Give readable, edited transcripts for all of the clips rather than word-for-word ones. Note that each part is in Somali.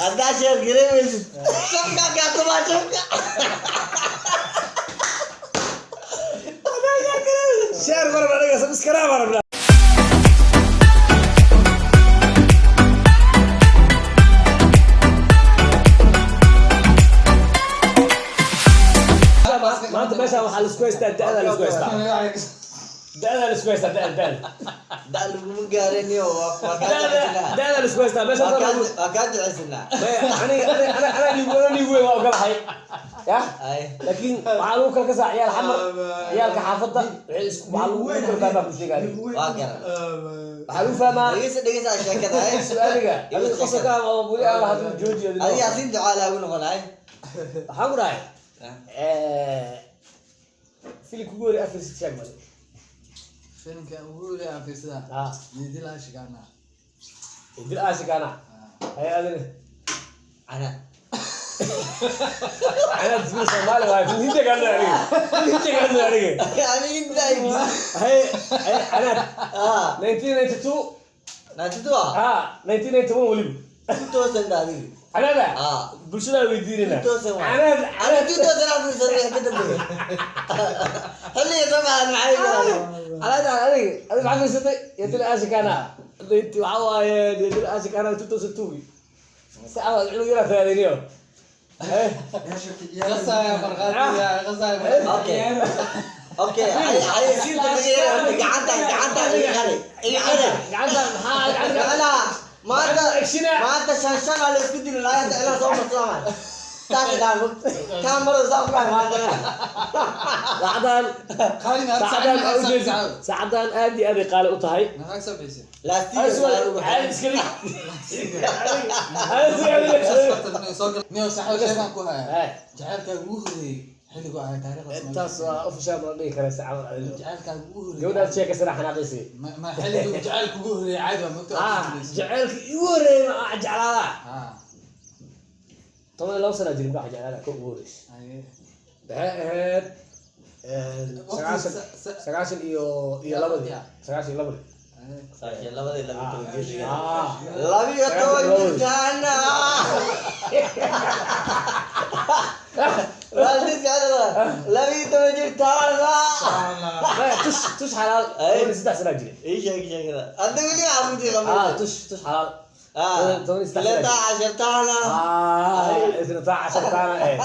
Haddaa share gareemaysid, shabka kaatumaa shabka. Share marab aniga, subscribe marabna. Maanta meeshaan waxaa laisku haystaa da'da, laisku haystaa da'da, laisku haystaa da'da, da'da. Da laguma gaaraniyo, waa kaa da'da ducaysanaa. Da'da laisku haystaa meeshaan. Waa kaa ducaysanaa. Maya, aniga aniga aniga nigu ana nigu weyn waa ogolahay yah. Ay. Laakiin waxaa lagu kala kasaa ciyaal Xamar, ciyaalka xaafadda waxay waxaa lagu kala fahmaa ku sheegaa aniga. Waa garan. Waxaa lagu fahmaa. Dhegeysa, dhegeysa sheekada, ay. Su-aaliga adiga qosolka oo weli aan lahadlin jooji adiga. Adiga Yaasiin ducaa laagu noqonay. Waxaan ku dhahay, filimka ugu horreey afar sheeg male. Filimka ugu horreeya aan fiirsadaa? Ah. Dil Aashikaana. Dil Aashikaana. Hay, adina? Ana. Anaa film Soomaali waaye, film Hindi ka hadlay aniga, film Hindi ka hadlay aniga. Aniga intaa. Hay hay, anaad. Ah. 1992. 92 ah. Ah, 1991 weliba. 2000 adiga. Anaada. Ah. Bulshadaa weydiinayna. 2000 waa. Anaad. Ana Anaad. 2000 aan fiirsaday, wixii ka dambeeyay. Xilliga soo baxay maxay garan? Anaad, adiga adiga maxaa fiirsatay? Iyo Dil Aashikaana waxaa waaye Dil Aashikaana 2002 si camal cunug yaraa raadiniyo. Eh. Qasaya markhaatiga, qasaya markhaatiga. Okay. Okay, xayeysiinta laga yaray horta gacanta iga qari. Iga qari. Gacanta maxaa gacanta? Macnaha maanta Actiona. Maanta shan shan aa la isku dili lahaa hadda ilaa soo marsadaan. Saas dhahan kaamarada saa u dhahay maanta. Saacadan. Qalin aad saacadan saacadan aa ujeedid, saacadan aad iyo aad ay qaali u tahay. Maxaa soo bixisay? Last year waa lagu caadi xiray. iska dhig. Soo gal niyo saxo sheegan ku haya. Eh. Jacaylkaaga ugu horreeyay xilligu ahay taariikhda. Intaas waa official, ma la dhihi karaa saacad adiga. Jacaylkaaga ugu horreeyay. Gabadhaad sheekaysana xanaaqaysay. Ma xilligu jacaylka ugu horreeyay caadi waa mogta. Ah, jacaylka igu horreeyay ma jeclaadaa? Ah. 12 sana jirin baa jeclaadaa ka ugu horreysay. Aye. Waxay ahayd 90, 92-dii, 92-dii. Aye. 92-dii, 12 jir. Ah. 12 jirtaana. Waalidka 12 jirtaana. Maya, tush tush xalaal. Ay. 13 sana jiray. Ii sheeg sheekada. Hadda weli caabudi Ah. qabay. Tush tush xalaal. Ah. 13. 13 taana. Ah, 12 taana eh.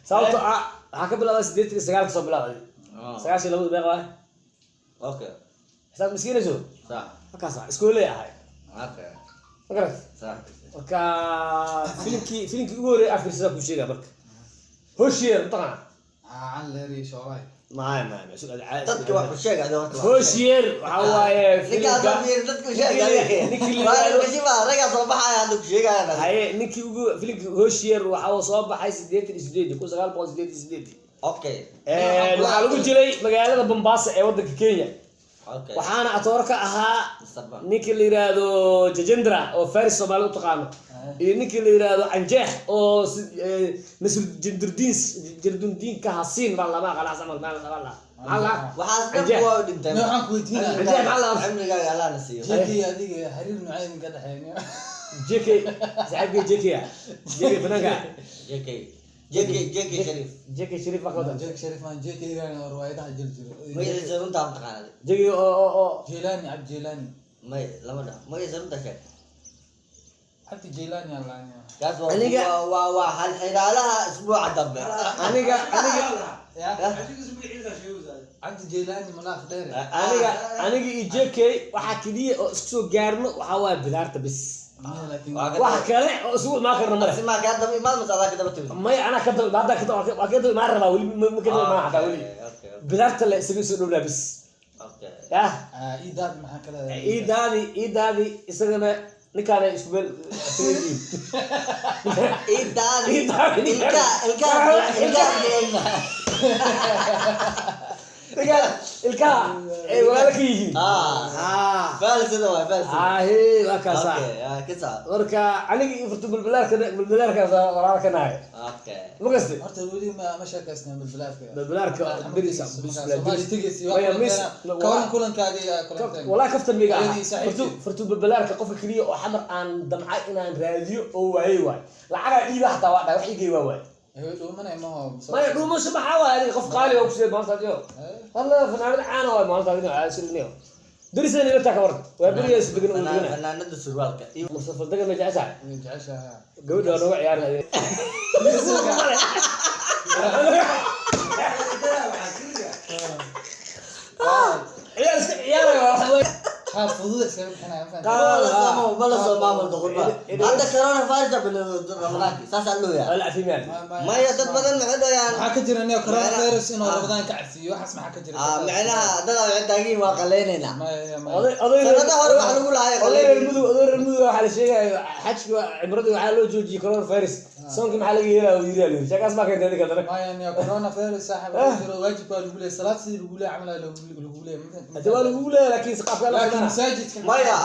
Sababtoo ah waxaa ka bilaabay 89 kasoo bilaabay. 92 meeqa waay? Okay. Xisaab miskiinayso. Sax. Markaas iskooley ahay. Okay. Ma garat? Sax. Marka filimkii ugu horreeyay afir sida ku sheegaa marka. Hoshiyer mataqaana? Aan leeri shoolay. Maya maya maya, su'aal caadi. Dadka wax u sheeg adiga horta. Hoshiyer waxaa waaye Ninka filimka hadda fiir dadku sheeg adiga. Ninkii la Waa yiraahdo- kashifa ragaa soo baxaya hadda ku sheegayaan. Haye, ninkii ugu filimkii Hoshiyer waxa uu soo baxay 88-dii, 1988-dii. Okay. Waxaa lagu jiray magaalada Mombasa ee wadanka Kenya. Okay. Waxaana atoor ka ahaa Mustafa. ninkii la yiraahdo Jajendra oo Faris Soomaali u taqaano iyo ninkii la yiraahdo Anjeex oo Nasr Jandurdiin Jardundiin ka Hasiin baa lama aqaan asamal baa lama la maxaa la Waxaas dhan Anjeex. waa u dhintay. Niyo waxaan ku weydiinaa. Anjeex maxaa la Cimrigaaga Allah na siiyo. JK adiga xiriir noocee idinka dhexeeya? JK saaxiibkay JK ah, JK fanaanka. JK. JK JK Sharif. JK Sharif baa ka wadan. Jack Sharif aan JK gaan oo riwaayadaha jil jiro. Magaciisa runta ma taqaanaa? JK oo Jeelani, Cabdi Jeelani. May lama dhaho. Magaciisa runta sheeg. Cabdi Jeelani Allah. Kaas waa Aniga- waa hal xiraalaha isbuuca dambe. Aniga Ya. Cabdi Jeelani malaaq dheer. Aniga iyo JK waxaa keliya oo isku soo gaarno waxaa waaye bidaarta bis. Laakiin Waa ka Wax kale oo isugu imaan karna male. Si ma ka daba imaad mas adaa ka daba timid. Maya, anaa ka daba hadda ka daba waa ka daba imaan rabaa weli, ma ka daba imaan xataa weli. Okay. Bidaarta la isaga soo dhowlaa bis. Okay. Yah. Ah, idaad maxaa kala? Iidaadi, iidaadi isagana ninkaana isku meel isaga yihiin. Idaadi. Idaadi. Ilka ilka ilka. Ninkaan ilkaha ay walaalo ka yihiin. Ah. Ah. Faalsada waay, faalsada. Ahe, waa kaasa. Okay, ah, kisa. Marka aniga iyo furtu balbalaarka, balbalaarkaas walaalo ka nahay. Okay. Ma gaste? Horta weli ma sheekaysnaa bilbilaadka. Balbalaarka deris. Soomaali tegaysi. Maya, mis- Kawaran kulankaadii kulanteen. Walaa kaftan miga aha. Ayadii saaxiibkii. Furtu balbalaarka qofka keliya oo xamar aan damca inaan raadiyo oo waayey waay. Lacagaa dhiiba xataa waa dhahay, wax iigey waa waay. Hee, dhuumanay maho. Maya, dhuumasho maxaa waay? Adiga qof qaali oo kusiiyay maalinta adigo. Halla, fanaanad caana waay maalinta adigo caasirniyo. Derisana ila taa ka waran. Waa beriga is degan oo degana. Fanaanada surwaalka. Mustafa degan ma jeceshahay? Way jeceshahay. Gabadha waa nooga ciyaarin adiga. Ciyaar iska ciyaaraya waa wax weyn. Qaab fudud iskaga bixinaya, ma fahanteen? Mala soo maamulka qurba. Hadda corona virus bilowday Ramadaanki. Saasaa loo yaa. Waa la cafimeen. Maya, dad badan maxay dhahayaan? Maxaa ka jira nio coronavirus inuu Ramadaan ka cabsiiyo? Waxaas maxaa ka jira? Ah, micnaha dad waxay taagiin waa qaleynaynaa. Maya, maya. Oday Sanada hore wax lagu lahaa oday reer Mudug, oday reer Mudug waxaa la sheegaya xajka cimrada waxaa loo joojiyey coronavirus. Soonka maxaa laga yeelaa uu yiri aa la yiri. Sheekaas baa keentay adiga haddana. Maya, nio coronavirus saaxiib waxaa jiro waajib baa lagu leeyahay, salaad sidii lagu leeyahay camal ayaa lagu leeyahay. Hadda waa lagugu leeyahay, laakiin qaabka la Laakiin qabana. masaajidka Maya,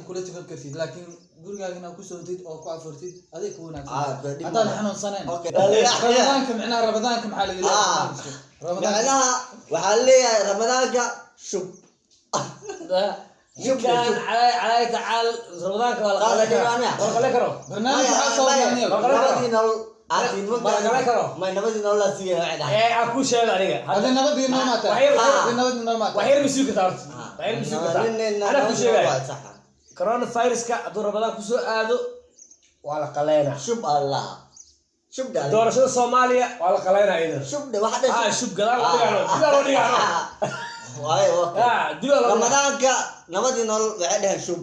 kula tukan kartid, laakiin gurigaaga inaad ku sootid oo ku afurtid aday ku Ah, wanaagsan dib haddaad ma- xanuunsanayn. Okay. Ramadaanka micnaha Ramadaanka maxaa laga Ah. leeyahay Ramadaanka? Micnaha waxaa leeyahay Ramadaanka shub. Ninkaan calaa tacaal Ramadaanka waa la Qaala qalan karaa. dhibaanaya. Waa la qalan karo. Barnaamij waxaa soo wadanaya. Nabadii nolol aatiin. Ma la qalan karo. May, nabadii nolol la siiyay waxay dhahay. Ee, aan kuu sheego aniga. Hadii nabadii noo maata. Hadii nabadii noo maata. Wax yar ma sugi kartaa horta. Wax yar ma sugi kartaa. Anaa kuu sheegaya. Coronaviruska hadduu Ramadaan kusoo aado waa la qaleynaa. Shub Allah. Shub dhalay. Doorashada Soomaaliya waa la qaleynaa iyadana. Shub dhe waxa dhashay. Ah, shub gadaal loo dhigaano. Dibaa loo dhigaano. Waaye, okay. Ah, dibaa loo dhigaano. Ramadaanka nabadii nolol waxay dhaheen shub.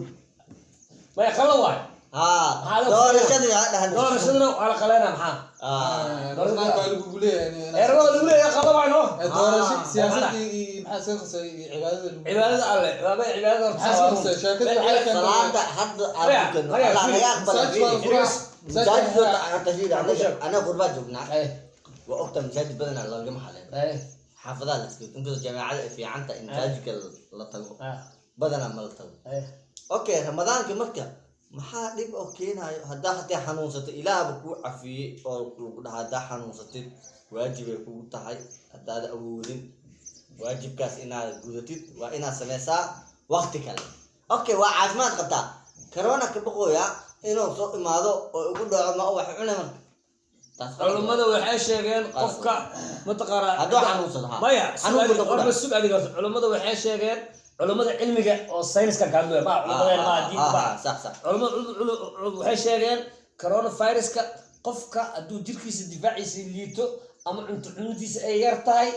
Maya, qalo waay. Ah, Maxaa loo- doorashadii waxay dhaheen shub. Doorashadana waa la qaleynaa maxaa? Ah. Ramadaanka waa lagugu leeyahay. Ee, Ramadaan lagu leeyahay qalo waay noo. Doorasho siyaasadii iyo maxaa soo khasay iyo cibaadada lagu Cibaadada Alle, waa bay cibaadada horta. Maxaa soo khasay? Sheekadu waxay keentay Salaada hadda aan Maya, tukano. maya, Allah fiiri. naga aqbala. Masaajid waa la furaa. Masaajid horta aan tashiid Sheeg. anaga qurbaa joognaa. Eh, Waa ogta masaajid badanaa loogama xaleeyo. eh, Xaafadaha la iska inkastoo jaamacada ay fiican tahay in masaajidka la tago. ah, Badanaa ma la tago. eh. Okay, Ramadaanka marka maxaa dhib oo keenayo haddaa haddii xanuunsato ilaahba kuu cafiyey oo lagu dhaha haddaa xanuunsatid waajibay kugu tahay haddaad awoodin waajibkaas inaad gudatid waa inaad sameysaa waqti kale. Okay, waa caafimaad qabtaa, corona ka boqoya inuu soo imaado oo igu dhaco ma wax cunay marka. Taas qalad waay. Culummada waxay sheegeen qofka mataqaanaa Hadduu xanuunsado, ha. Maya, Xanuunku sug ku warba dhaco. sug adiga horta. Culummada waxay sheegeen, culummada cilmiga oo sayniska ka hadlaya ma culummadeen ma diinta ma Ah, ah, sax sax. Culummada waxay sheegeen coronaviruska qofka hadduu jirkiisa difaaciisa liito ama cunto cunidiisa ay yar tahay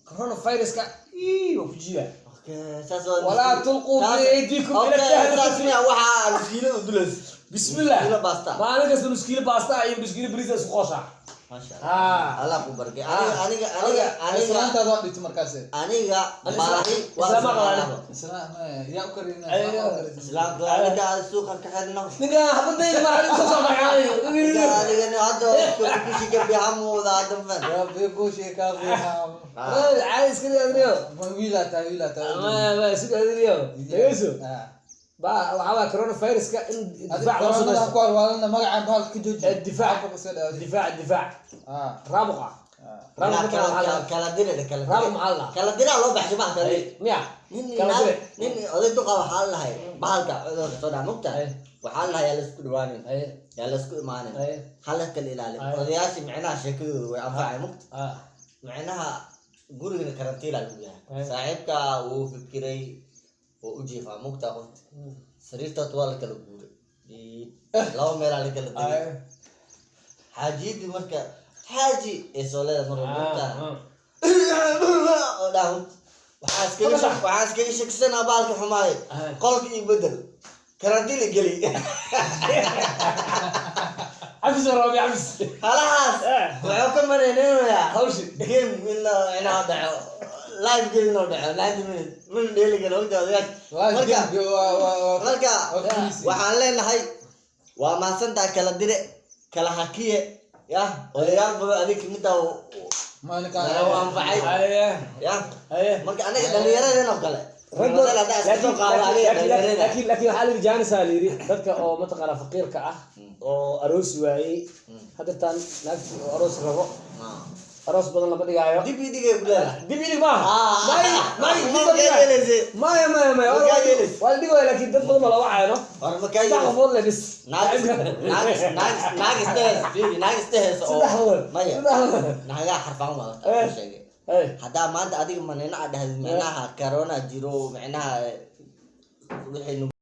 coronaviruska ii waa ku jiidaa. Okay, saas waa Walaa tulquu biaydiikum ila Okay, tahlukati. saas miya waxaa nuskiilada dulaysa. Bismillah. Nuskiilo baasta. Maalin kasta nuskiilo baasta iyo nuskiilo bariis isku qooshaa. Masha Ah. Allah. Allah ku barkay. Aniga aniga aniga aniga Islaantaada waa dhigtay markaas. Aniga baahi waa Islaam ma qabaan. Islaan maya, yaa u karin. Islaamka aniga aan suuqa ka xirno. Ninka xabadayda ma soo soo baxay. Aniga aniga hadda kushi ka bihamuuda hadda fan. Rabbi guushi ka fiican. Caadi iska dhig adriyo. Ma wiilaa tahay, wiilaa tahay. Ma sida adriyo. Dhegeyso. Ah. Ba waxaa waa coronaviruska in Adiga difaac loo koronada samaysto. ku alwaalana magacaan bahalka ka jooji. Eh, difaac. Afka iska dhaadi. Difaac difaac. Ah. Raabuqa. Ah. Raabuqa Kala maxaa la kala dire kala Raabuq dire. maxaa la Kala diraa loo baxshay bahalka. Miya. Nin Kala dire. nin oday duqa waxaa la lahay bahalka cudurka soo dhaca mugta. Ay. Waxaa la lahay yaa la isku dhawaanin. Ay. Yaa la isku imaanin. Ay. Hala kala ilaalin. Ay. Odayaashii micnaha sheekadooda way anfacay mugta. Ah. Micnaha gurigana karantiila lagu yahay. Ay. Saaxiibka wuu fikiray oo u jiifaa mugta qofta. Sariirtaas waa la kala guuray. Laba meelaa la kala tegay. Ay. Xaajiyadii marka xaaji ee soo leeda mar walba mugta. Ah. Oo dhaha mugta. Waxaa iskaga shakisanaa baalka xumaaye. Ay. Qolka ii bedel. Karantiila geli. Xafis raabi xafis. Halahaas Eh. wuxuu ka malaynayaa Hawshi. game in la inaa dhaco live game inuu dhaco 90 minutes min dheeli karo ogta odayaasha. Live Marka game waa marka waa khamiisi. waxaan leenahay waa mahadsantahay kala dire kala hakiye. Ya, odayaal badan adiga kamid ah Maalinka u anfacay. Haye. Ya. Haye. Marka anaga dhalinyaradeen oo kale, Rag Ramadan haddaa iska soo qaado aniga dhalinyarada. Laakiin waxaa la yidhi, jaanisaa la yidhi, dadka oo mataqaana faqiirka ah oo aroosi waayey, haddeertaan naagtii oo aroos rabo, aroos badan lama dhigaayo. Dib ii dhigay ku leedahay. Dib idig maaha. Ah. May, may, dib Ma ma dhigaayo. yeelaysid. Maya, maya, maya. Ma kaa yeelaysid. Waa la dhigaya, laakiin dad badan baa looga caayno. Hore ma kaa Saddex yeelaysid. qofood le bis. Naag naag naag naag isdheheysa, fiiri, naag isdheheysa oo Saddex qofood. Maya. Saddex qofood. Naagaha xarfaan wadata ku sheegay. Haddaa maanta adiga manina aad dhahdid, micnaha corona jiro, micnaha wixii.